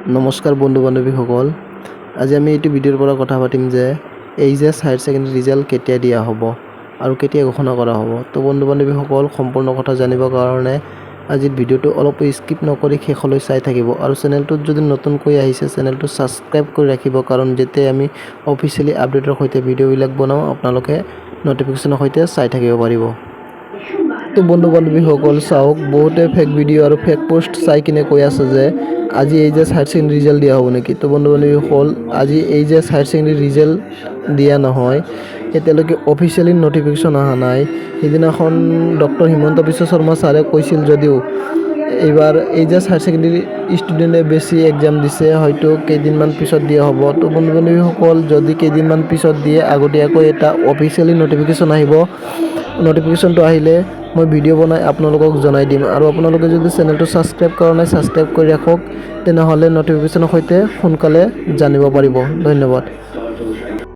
নমস্কাৰ বন্ধু বান্ধৱীসকল, আজি আমি এইটো ভিডিঅ'ৰ পৰা কথা পাতিম যে H S higher secondary result কেতিয়া দিয়া হ'ব আৰু কেতিয়া ঘোষণা কৰা হ'ব। তো বন্ধু বান্ধৱীসকল, সম্পূৰ্ণ কথা জানিবৰ কাৰণে আজিৰ ভিডিঅ'টো অলপ স্কিপ নকৰি শেষলৈ চাই থাকিব আৰু চেনেলটোত যদি নতুনকৈ আহিছে, চেনেলটো ছাবস্ক্ৰাইব কৰি ৰাখিব, কাৰণ যেতিয়া আমি অফিচিয়েলি আপডেটৰ সৈতে ভিডিঅ'বিলাক বনাওঁ, আপোনালোকে ন'টিফিকেশ্যনৰ সৈতে চাই থাকিব পাৰিব। তো বন্ধু বান্ধৱীসকল, চাওক, বহুতে ফেক ভিডিঅ' আৰু ফেক পষ্ট চাই কিনে কৈ আছে যে আজি H S higher secondary result দিয়া হ'ব নেকি। তো বন্ধু বান্ধৱীসকল, আজি H S higher secondary result দিয়া নহয়। এতিয়ালৈকে অফিচিয়েলি ন'টিফিকেশ্যন অহা নাই। সিদিনাখন ডক্টৰ হিমন্ত বিশ্ব শৰ্মা ছাৰে কৈছিল যদিও এইবাৰ এইচ এছ হায়াৰ ছেকেণ্ডেৰী ষ্টুডেণ্টে বেছি এক্সাম দিছে, হয়তো কেইদিনমান পিছত দিয়া হ'ব। তো বন্ধু বান্ধৱীসকল, যদি কেইদিনমান পিছত দিয়ে, আগতীয়াকৈ এটা অফিচিয়েলি ন'টিফিকেশ্যন আহিব। ন'টিফিকেশ্যনটো আহিলে মই ভিডিঅ' বনাই আপোনালোকক জনাই দিম। আৰু আপোনালোকে যদি চেনেলটো ছাবস্ক্ৰাইব কৰা নাই, ছাবস্ক্ৰাইব কৰি ৰাখক, তেনেহ'লে ন'টিফিকেশ্যনৰ সৈতে সোনকালে জানিব পাৰিব। ধন্যবাদ।